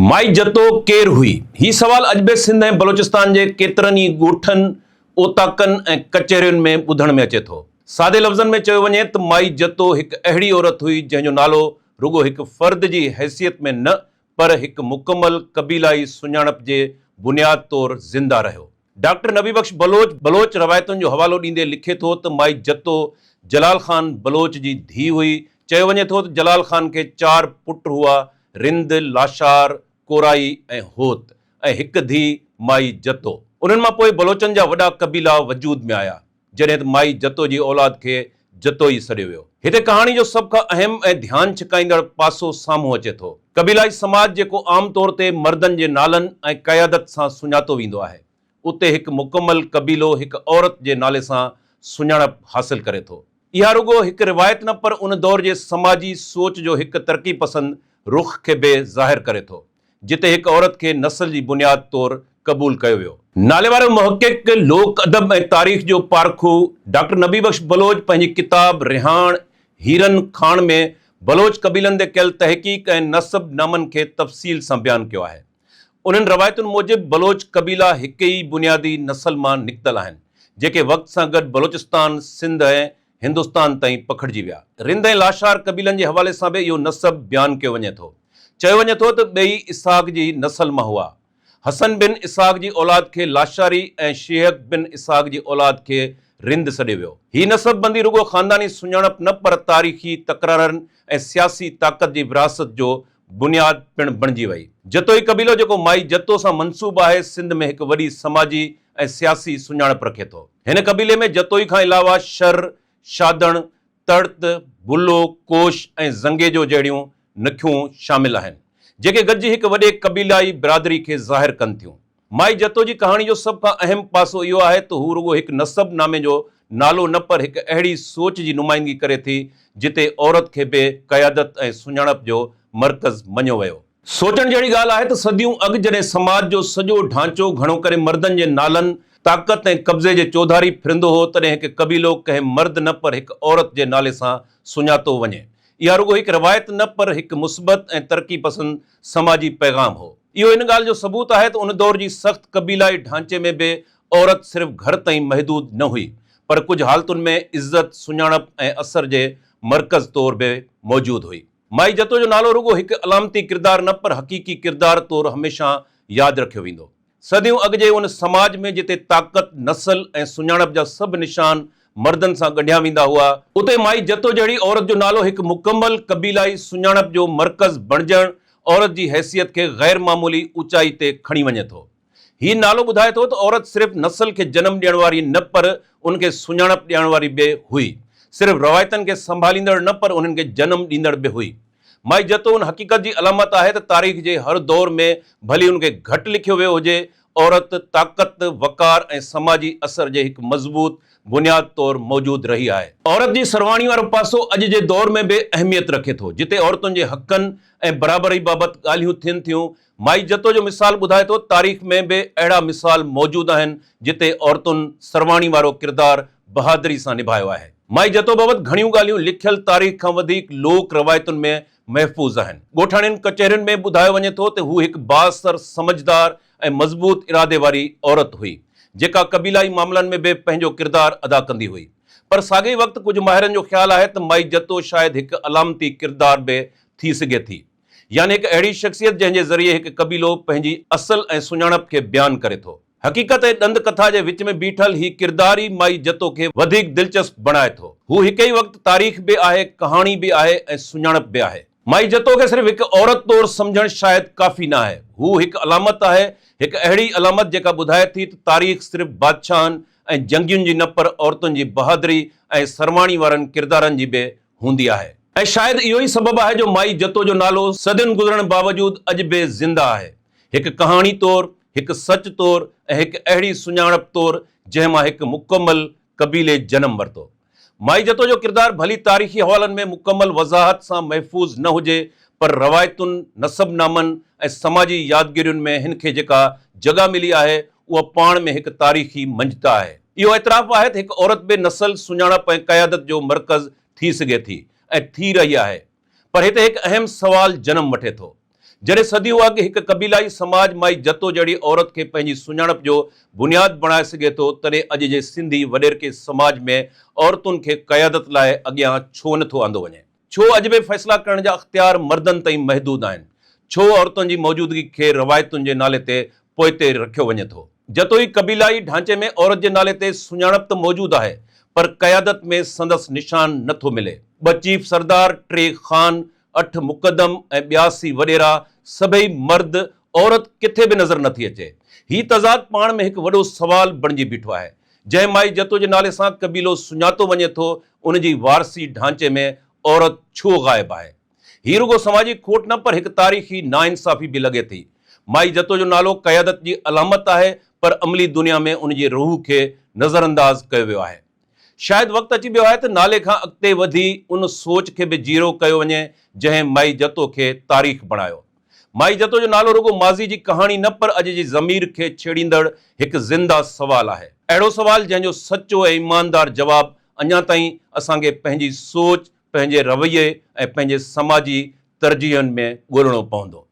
مائي جتو ڪير هئي؟ هي سوال اڄ به سنڌ ۽ بلوچستان جي ڪيترن ئي ڳوٺن، اوطاقن ۽ ڪچهرين ۾ ٻڌڻ ۾ اچي ٿو. سادي لفظن ۾ چيو وڃي ته مائي جتو هڪ اهڙي عورت هئي جنهن جو نالو رڳو هڪ فرد جي حيثيت ۾ نه پر هڪ مڪمل قبيلائي سڃاڻپ جي بنياد طور زنده رهيو. ڊاڪٽر نبي بخش بلوچ بلوچ روايتن جو حوالو ڏيندي لکي ٿو ته مائي جتو جلال خان بلوچ جي ڌيء هئي. چيو وڃي ٿو ته جلال خان کي چار پٽ هئا، رند، لاشار، ڪورائي ۽ هوت ۽ هڪ ڌيء مائي جتو. انهن مان پوء بلوچن جا وڏا قبيلا وجود ۾ آيا، جڏهن ته مائي جتو جي اولاد کي جتوئي سڏيو ويو. هتي ڪهاڻي جو سڀ کان اهم ۽ ڌيان ڇڪائيندڙ پاسو سامهون اچي ٿو. قبيلائي سماج جيڪو عام طور تي مردن جي نالن ۽ قيادت سان سڃاتو ويندو آهي، اتي هڪ مڪمل قبيلو هڪ عورت جي نالي سان سڃاڻپ حاصل ڪري ٿو. اها رڳو هڪ روايت نه پر ان دور جي سماجي سوچ جو هڪ ترقي پسند رخ کي به ظاهر ڪري ٿو، جتي هڪ عورت کي نسل جي بنياد طور قبول ڪيو ويو. ناليوارو محقق، لوڪ ادب ۽ تاريخ جو پارکو ڊاڪٽر نبي بخش بلوچ پنهنجي ڪتاب رهاڻ هيرن کاڻ ۾ بلوچ قبيلن تي ڪيل تحقيق ۽ نسب نامن کي تفصيل سان بيان ڪيو آهي. انهن روايتن موجب بلوچ قبيلا هڪ ئي بنيادي نسل مان نڪتل آهن، جيڪي وقت سان گڏ بلوچستان، سنڌ ۽ هندستان تائين پکڙجي ويا. رند ۽ لاشار قبيلن جي حوالي سان به اهو نسب بيان ڪيو وڃي ٿو. چيو وڃي ٿو ته ٻئي اسحاق جي نسل مان هئا. حسن بن اسحاق جي اولاد کي لاشاري ۽ شيحق بن اسحاق جي اولاد کي رند سڏيو ويو. هي نسب بندي رڳو خانداني سڃاڻپ نه پر تاريخي تڪرارن ۽ سياسي طاقت جي ورهاست جو بنياد پڻ بڻجي وئي. جتوئي قبيلو جيڪو مائي جتو سان منسوب آهي، سنڌ ۾ هڪ وڏي سماجي ۽ سياسي سڃاڻپ رکي ٿو. هن قبيلي ۾ جتوئي کان علاوه شر، شادڻ، تڙت، بلو، ڪوش ۽ زنگيجو جهڙيون نکيون شامل آهن، جيڪي گڏجي هڪ وڏي قبيلائي برادري کي ظاهر ڪن ٿيون. مائي جتو جي ڪهاڻي جو سڀ کان اهم پاسو اهو آهي ته هو رڳو هڪ نسب نامي جو نالو نه پر هڪ اهڙي سوچ جي نمائندگي ڪري ٿي جتي عورت کي به قيادت ۽ سڃاڻپ جو مرڪز مڃيو ويو. سوچڻ جهڙي ڳالهه آهي ته صديون اڳ جڏهن سماج جو سڄو ڍانچو گهڻو ڪري مردن جي نالن، طاقت ۽ قبضي جي چوڌاري ڦرندو هو تڏهن هڪ قبيلو ڪنهن مرد نه پر هڪ عورت جي نالي سان سڃاتو وڃي. اها رڳو هڪ روايت نه پر هڪ مثبت ۽ ترقي پسند سماجي پيغام هو. اهو ان ڳالهه جو ثبوت آهي ته ان دور جي سخت قبيلائي ڍانچي ۾ به عورت صرف گهر تائين محدود نه هئي، پر ڪجهه حالتن ۾ عزت، سڃاڻپ ۽ اثر جي مرڪز طور به موجود هئي. مائي جتو جو نالو رڳو هڪ علامتي ڪردار نه پر حقيقي ڪردار طور هميشه ياد رکيو ويندو. صديون اڳ جي ان سماج ۾ جتي طاقت، نسل ۽ سڃاڻپ جا سڀ نشان مردن سان ڳنڍيا ويندا هئا، اتي مائي جتو جهڙي عورت جو نالو هڪ مڪمل قبيلائي سڃاڻپ جو مرڪز بڻجڻ عورت جي حيثيت کي غير معمولي اوچائي تي کڻي وڃي ٿو. هي نالو ٻڌائي ٿو ته عورت صرف نسل کي جنم ڏيڻ واري نه پر ان کي سڃاڻپ ڏيڻ واري به هئي، صرف روايتن کي سنڀاليندڙ نه پر انهن کي جنم ڏيندڙ به هئي. مائي جتو ان حقيقت جي علامت آهي ته تاريخ جي هر دور ۾ ڀلي ان کي گهٽ لکيو ويو هجي، عورت طاقت، وقار ۽ سماجي اثر جي هڪ مضبوط بنياد طور موجود رهي آهي. عورت جي سرواڻي وارو پاسو اڄ جي دور ۾ به اهميت رکي ٿو، جتي عورتن جي حقن ۽ برابري بابت ڳالهيون ٿين ٿيون. مائي جتو جو مثال ٻڌائي ٿو، تاريخ ۾ به اهڙا مثال موجود آهن، جتي عورتن سرواڻي وارو ڪردار بهادري سان نڀايو آهي. مائي جتو بابت گهڻيون ڳالهيون لکيل تاريخ کان وڌيڪ لوڪ روايتن ۾ محفوظ آهن. ڳوٺاڻين ڪچهرين ۾ ٻڌايو وڃي ٿو ته هوء هڪ بااثر، سمجهدار ۽ مضبوط ارادي واري عورت هئي، جيڪا قبيلائي معاملن ۾ به پنهنجو ڪردار ادا ڪندي هئي. پر ساڳئي وقت ڪجهه ماهرن جو خيال آهي ته مائي جتو شايد هڪ علامتي ڪردار به ٿي سگهي ٿي. يعني هڪ اهڙي شخصيت جنهن جي ذريعي هڪ قبيلو پنهنجي اصل ۽ سڃاڻپ کي بيان ڪري ٿو. حقيقت ۽ ڏند ڪٿا جي وچ ۾ بيٺل هي ڪردار ئي مائي جتو کي وڌيڪ دلچسپ بڻائي ٿو. هو هڪ ئي وقت تاريخ به آهي، ڪهاڻي به آهي ۽ سڃاڻپ به آهي. مائي جتو کي صرف هڪ عورت طور سمجهڻ شايد ڪافي نه آهي. هو هڪ علامت آهي، هڪ اهڙي علامت جيڪا ٻڌائي ٿي ته تاريخ صرف بادشاهن ۽ جنگين جي نه پر عورتن جي بهادري ۽ سرواڻي وارن ڪردارن جي به هوندي آهي. ۽ شايد اهو ئي سبب آهي جو مائي جتو جو نالو صدين گذرڻ باوجود اڄ به زنده آهي. هڪ ڪهاڻي طور، هڪ سچ طور ۽ هڪ اهڙي سڃاڻپ طور جنهن مان هڪ مڪمل قبيلي جنم ورتو. مائي جتو جو ڪردار ڀلي تاريخي حوالن ۾ مڪمل وضاحت سان محفوظ نه هجي پر روايتن، نسب نامن ۽ سماجي يادگيرين ۾ هن کي جيڪا جڳهه ملي آهي اها پاڻ ۾ هڪ تاريخي مڃتا آهي. اهو اعتراف آهي ته هڪ عورت به نسل، سڃاڻپ ۽ قيادت جو مرڪز ٿي سگهي ٿي ۽ ٿي رهي آهي. پر هتي هڪ اهم سوال جنم وٺي ٿو. جڏهن صديون اڳ هڪ قبيلائي سماج مائي جتو جهڙي عورت کي پنهنجي سڃاڻپ جو بنياد بڻائي سگهي ٿو، تڏهن اڄ جي سنڌي وڏيرڪي سماج ۾ عورتن کي قيادت لاء اڳيان ڇو نه ٿو آندو وڃي؟ ڇو اڄ به فيصلا ڪرڻ جا اختيار مردن تائين محدود آهن؟ ڇو عورتن جي موجودگي کي روايتن جي نالي تي پوئتي رکيو وڃي ٿو؟ جتوئي قبيلائي ڍانچي ۾ عورت جي نالي تي سڃاڻپ ته موجود آهي پر قيادت ۾ سندس نشان نه ٿو ملي. ٻه چيف سردار، ٽي خان، اٺ مقدم ۽ 82 وڏيرا سڀئي مرد، عورت ڪٿي به نظر نه ٿي اچي. هي تضاد پاڻ ۾ هڪ وڏو سوال بڻجي بيٺو آهي. جنهن مائي جتو جي نالي سان قبيلو سڃاتو وڃي ٿو ان جي وارثي ڍانچي ۾ عورت ڇو غائب آهي؟ هي رڳو سماجي کوٽ نه پر هڪ تاريخي ناانصافي به لڳي ٿي. مائي جتو جو نالو قيادت جي علامت آهي پر عملي دنيا ۾ ان جي روح کي نظرانداز ڪيو ويو آهي. شايد وقت اچي ويو آهي ته نالي کان اڳتي وڌي ان سوچ کي به جيئرو ڪيو وڃي جنهن مائي جتو کي تاريخ بڻايو. مائي جتو جو نالو رڳو ماضي جي ڪهاڻي نه پر اڄ جي ضمير کي ڇيڙيندڙ هڪ زنده سوال آهي. اهڙو سوال جنهن جو سچو ۽ ايماندار جواب اڃا تائين اسان کي پنهنجي سوچ، پنهنجي رويي ۽ پنهنجي سماجي ترجيحن ۾ ڳولڻو پوندو.